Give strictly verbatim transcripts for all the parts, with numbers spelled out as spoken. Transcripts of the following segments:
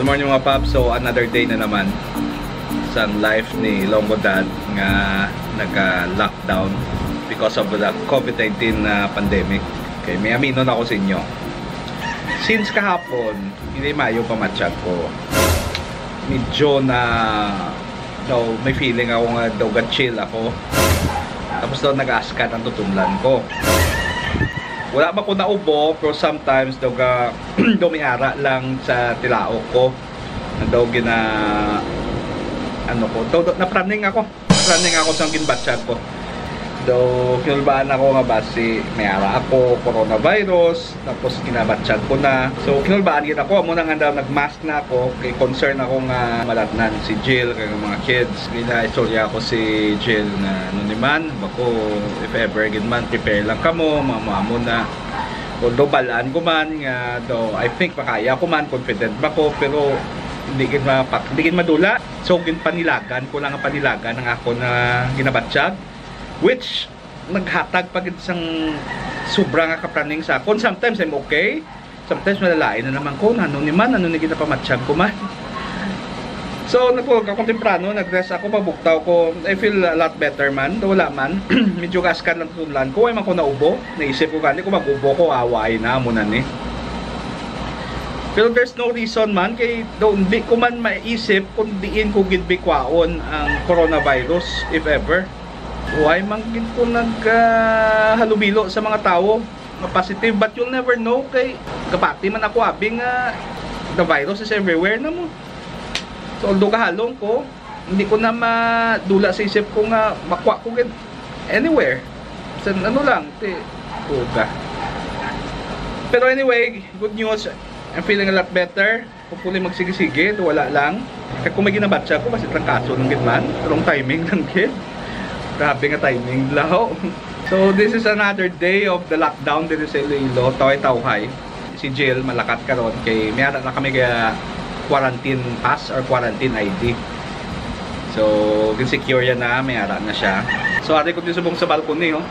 Good morning, mga paps. So, another day na naman sa life ni Ilonggo Dad nga naka-lockdown because of the COVID nineteen na pandemic. Okay, may aminon ako sa inyo. Since kahapon, hindi maayo pa matsyag ko. Medyo na daw may feeling ako nga daw ga-chill ako. Tapos daw nag-askad ang tutunlan ko. Wala ba ko naubo, pero sometimes daw ga daw may ara lang sa tilaok ko. Daw gina ano ko, daw, daw napraning ako. Napraning ako sa ginbatsyag ko. Daw kinulbaan ako nga basi may ara ako, coronavirus, tapos ginabatsyag ko na. So kinulbaan gid ako, amo na nga daw nag-mask na ako, kay concern ako nga malatnan si Jill kag ang mga kids. Ginaistorya ako si Jill nga ano ni man, bako, if ever gid man, prepare lang kamo, mamo-amo na. Although balaan ko man nga daw, I think makaya ko man, confident ba ko, pero hindi gid mapak-, hindi gid madula. So ginpanilagan ko lang ang panilagan ang ako na ginabatsyag, which naghatag pa gid sang sobra nga kapraning sa akon. Sometimes I'm okay, sometimes malalain na naman ko, ano ni man, ano ni ginapamatsyag ko man. So nagtulog ako temprano, nag-rest ako, pabugtaw ko. I feel a lot better man, daw wala man. Medyo kaaskan lang tunlan ko, ay man ko naubo. Naisip ko gani kung mag-ubo ko, away na mo na ni. Pero there's no reason man, kay daw hindi ko man maisip kung diin ko gid bikwaon ang coronavirus, if ever. Why man gid ko nag, ah, halubilo sa mga tawo? Nga positive, but you'll never know kay gabati man ako abi nga the virus is everywhere na mo. So although kahalong ko, hindi ko na madula sa isip ko nga makuha ko gid anywhere. Sa ano lang, ti, kuga. Pero anyway, good news. I'm feeling a lot better. Hopefully magsige-sige, wala lang. Kag kung may ginabatsyag ko, basi trangkaso lang gid man. Pero ang timing lang gid. Grabe nga timing, laho. So this is another day of the lockdown diri sa Iloilo, tawhay-tawhay. Si Jill malakat karon kay may ara na kami kaya quarantine pass or quarantine I D. So, gin-secure yan na, may ara na siya. So, ari ko din subong sa balcony, oh.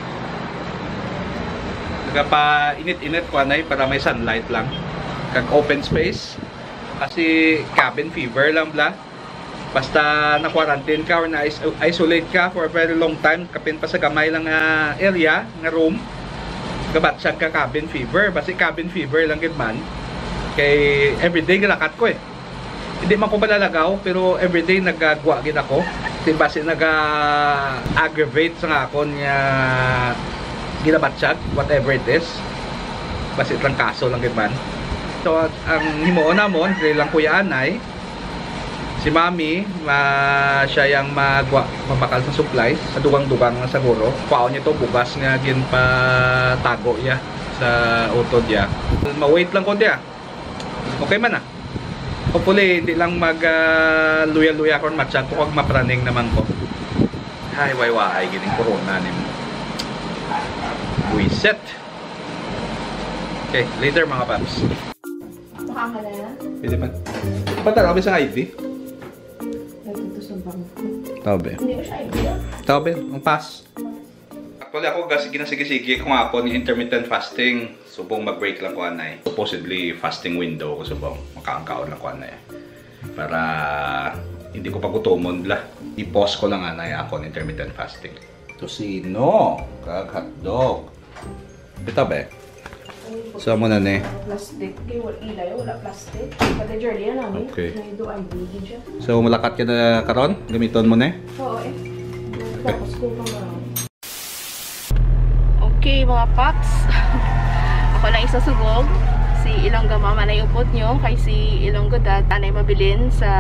Nagapa-init-init ko anay para may sunlight lang. Kag open space. Kasi cabin fever lang bla. Basta na-quarantine ka or na-isolate ka for a very long time, kapin pa sa gamay lang nga area, nga room, gabatsag ka cabin fever. Basi cabin fever lang gid man. Kay everyday galakat ko eh. Hindi man ko malalagaw, pero everyday nagagwa gid ako. Di basi naga-aggravate sa akon nga ginabatsag, whatever it is. Basi trangkaso lang gid man. So, ang himuon namon, dili lang Kuya Anay, si Mami, ma-, siya yang magwa-, mabakal sa supplies, sa dugang-dugang na siguro. Kwaon niya to, bugas nga ginpatago niya sa utod niya. Ma-wait lang ko diya. Okay man ah. Hopefully, hindi lang mag, ah, luya-luya ko, matsyag ko kag mapraning naman ko. Ay, way-way, gining corona ni mo. Buiset. Okay, later mga paps. Mukha ka na yan? Pwede pa. Patara kami sa I D. Nagtutusumbang. Tabi. Hindi ko siya idea. Tabi, ang pass. Actually, ako, gas-, ginasigi-sigi ko nga ako ni intermittent fasting. Subong mag-break lang ko anay. Supposedly, fasting window ko subong. Makaangkaon lang ko anay. Para hindi ko pagutomon bla. I-pause ko lang anay ako ni intermittent fasting. Tocino, kag hotdog. Bitaw, be. Sa mo na ni. Plastic. Kay wala, ilay, wala plastic. Pati Jerry, ano, ni? Okay. May do I D siya. So, malakat ka na karon? Gamiton mo ni? Oo, eh. Tapos ko pa nga. Okay, mga paps. Ako lang isa subong. Si Ilongga Mama na upod nyo, kay si Ilonggo Dad anay mabilin sa,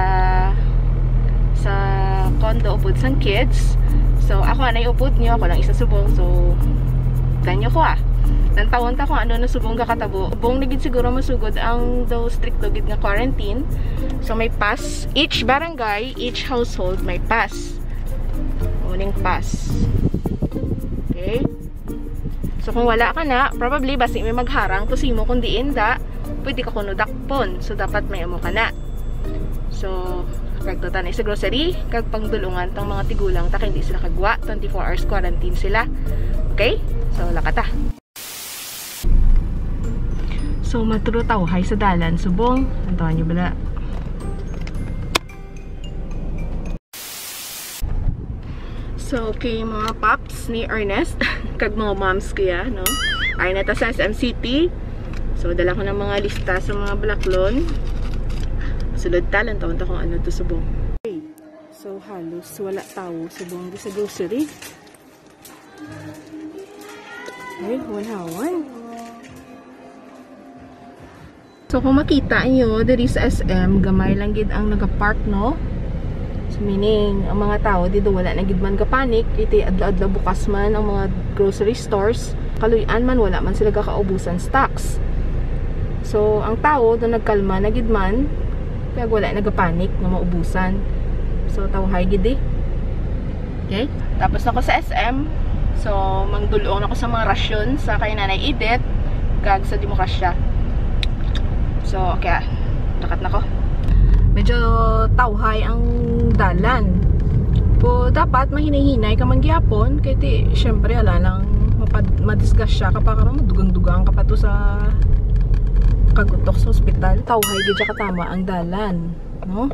sa condo upod sang kids. So, ako anay upod nyo, ako lang isa subong. So, danyo ko ah. Nantawon ta kung ano na subong gakatabo. Subong na gid siguro masugod ang daw stricto gid nga quarantine. So, may pass. Each barangay, each household may pass. Morning pass. Okay? So, kung wala ka na, probably, basi may magharang to simo kung diin da, pwede ka kuno dakpon. So, dapat may amo ka na. So, kag to tanay sa grocery, kag pangdulungan tang mga tigulang ta kay hindi sila kagwa, twenty-four hours quarantine sila. Okay? So, lakata. So, matro tawhay sa dalan subong. Antawa niyo bala. So, okay, mga paps ni Ernest, kag mga moms ko ya, no? Ari na ta sa S M City. So, dala ko ng mga lista sa mga balaklon. Sulod ta, lantawon ta kung ano to subong. Okay. So, halos wala tawo subong sa grocery. Ay, wala. So, kung makita nyo, diri sa S M, gamay lang gid ang nagapark, no? So, meaning, ang mga tao dito wala na gid man gapanik, iti adlaw-adlaw bukas man ang mga grocery stores, kaluy-an man, wala man sila gakaubusan stocks. So, ang tao do nagkalma na gid man, kag wala nagapanik nga maubusan. So, tawhay gid, eh. Okay? Tapos na ko sa S M. So, mangdulong ako sa mga rasyon sa kay Nanay Edith kag sa Demokrasya. So, okay, ah. Lakat na ko. Medyo tawhay ang dalan. Pero dapat mahinay-hinay ka man gyapon kay ti, syempre, ala nang mapad-, madisgrasya ka pa karon, madugang-dugang ka pa to sa kagutok sa ospital. Tawhay gid siya katama ang dalan, no?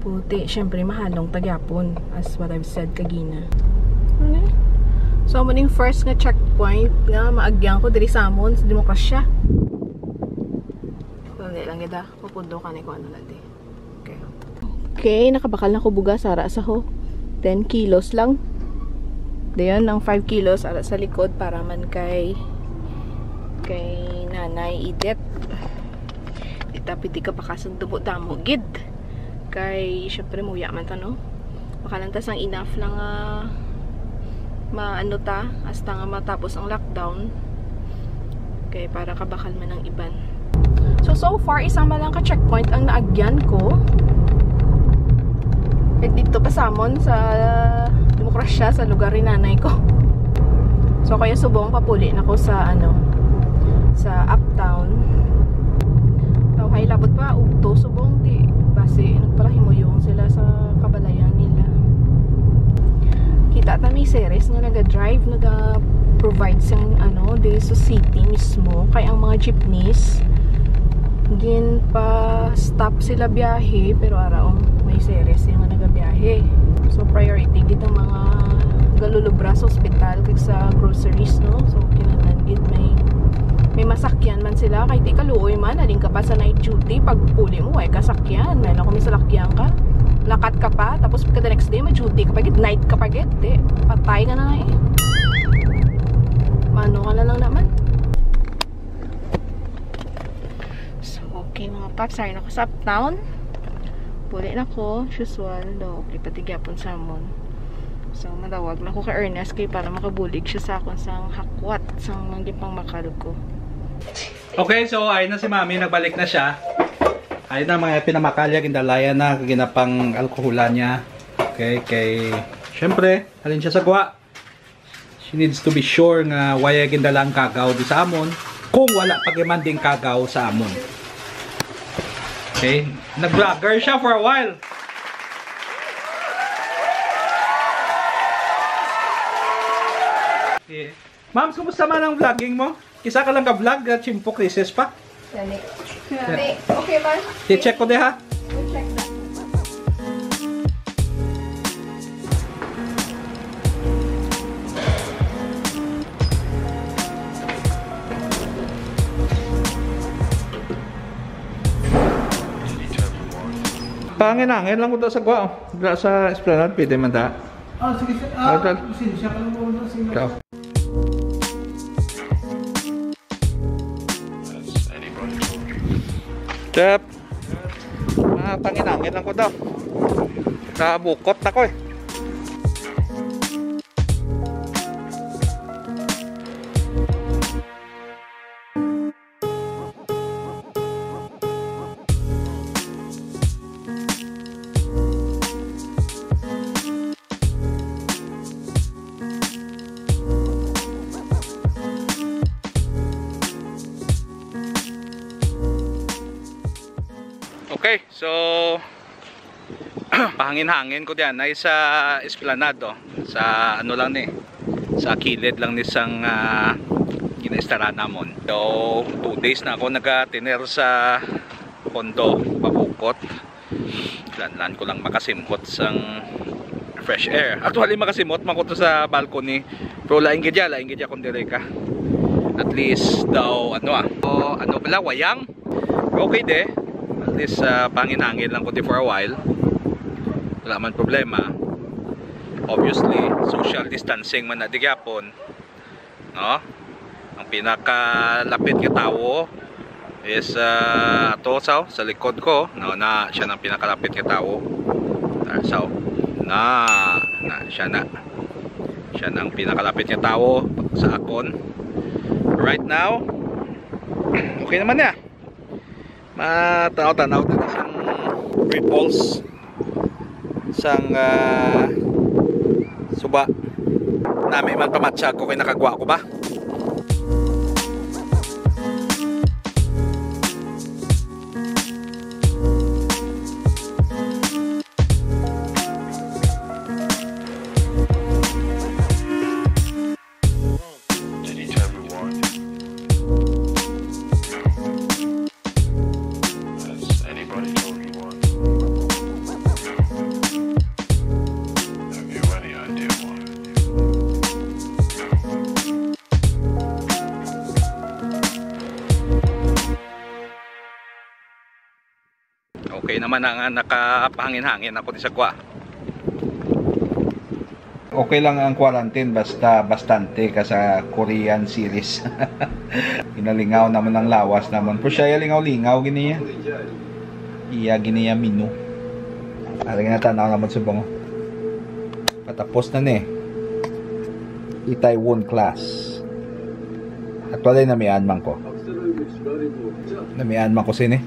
Puti, syempre, mahalong ta gyapon, as what I've said kagina. Ano eh? So, amo ning first nga checkpoint nga maagyan ko diri sa amon sa Demokrasya. So, hindi lang gid, ah. Mapundo ka ni kung ano na di. Okay. Okay, nakabakal na ko bugas, ara sa ho. Ten kilos lang. Dayon, ang five kilos, ara sa likod, para man kay, kay Nanay Edith. Di ta pwede kabakasan damo-damo gid. Kay, syempre, muya man ta, no? Baka lang ta sang enough lang nga maano ta, hasta nga matapos ang lockdown. Kay para kabakal man ang iban. So, so far, isa man lang ka checkpoint ang naagyan ko. At dito pa sa amon, sa Demokrasya, sa lugar ni nanay ko. So, kaya subong papuli na ko sa, ano, sa uptown. Tawhay, labot pa, ugto, subong, di, basi, nagpalahimuyong sila sa kabalayan nila. Kita ta may series nga naga-drive, naga-provide sing, ano, diri sa city mismo. Kay ang mga jeepneys, ginpa-stop sila biyahe, pero ara, oh, may series yung nga nagabiyahe. So, priority gid ang mga galulubra sa ospital kag sa groceries, no? So, kinahanglan gid may, may masakyan man sila. Kay di kaluoy man, halin ka pa sa night duty, pag puli mo, way kasakyan. May lang kung may salakyan ka, lakat ka pa, tapos pagka the next day, ma-duty ka pa gid, night ka pa gid, di, patay ka na nga eh. Mano ka na lang naman. So, okay, mga paps, ari na ko sa uptown. Puli na ko, as usual, do, okay, pati gyapon sa amon. So, madawag na ko kay Ernest kay para makabulig siya sa akon sang hakwat, sang mga ginpangmakal ko. Okay, so ari na si Mami, nagbalik na siya. Ari na mga pinamakalya, gindalayan na, ginapang alkoholan niya. Okay, kay, syempre, halin siya sa gwa. She needs to be sure nga wala gindala ang kagaw di sa amon, kung wala pa gimanding kagaw sa amon. Okay? Nag-vlogger siya for a while. Okay. Ma'am, kumusta man ang vlogging mo? Isa ka lang ka-vlog, ah, chimpo krisis pa. Dali. Dali. Okay man. I-check ko diha. Check na. Pangin-angin lang ko ta sa gwa, oh. Dira sa Esplanade, pwede man ta. Ah, sige, sir. Ah, Hotel. Pasensya ka lang po, sir. Sige. Ikaw. Tep. Mga panginangin lang ko daw. Sa bukot na ko eh. Okay, so pahangin-hangin ko diyan ay sa Esplanade, oh. Sa ano lang ni, sa kilid lang ni sang, ah, ginaistaraan namon. So, two days na ako nagatiner sa kondo, pabukot. Lanlan ko lang makasimhot sang fresh air. Actually, makasimot man ko to sa balcony. Pero lain gid ya, lain gid ya kung dire ka. At least daw, ano ah. O, ano pala, wayang? Okay de. At least, ah, pangin-hangin lang ko di for a while. Wala man problema. Obviously, social distancing man na di gyapon. No? Ang pinakalapit nga tawo is, ah, ato sa, sa likod ko, no, na siya nang pinakalapit nga tawo. Ah, so, na, na siya na. Siya nang pinakalapit nga tawo sa akon. Right now, okay naman niya. Matanaw-tanaw ta sang ripples sang, ah, suba. Nami man pamatsyag ko kay nakagwa ko ba. Anytime we want. Has anybody told you want? Have you any idea why? Okay naman na nga nakapahangin-hangin ako di sa kwa. Okay lang ang quarantine basta bastante ka sa Korean series. Ginalingaw naman ang lawas naman. Pero siya lingaw-lingaw gini ya. Iya gini ya menu. Ari nga tanaw naman subong. Patapos na ni. Itaewon class. Actually, namian man ko. Namian man ko sini.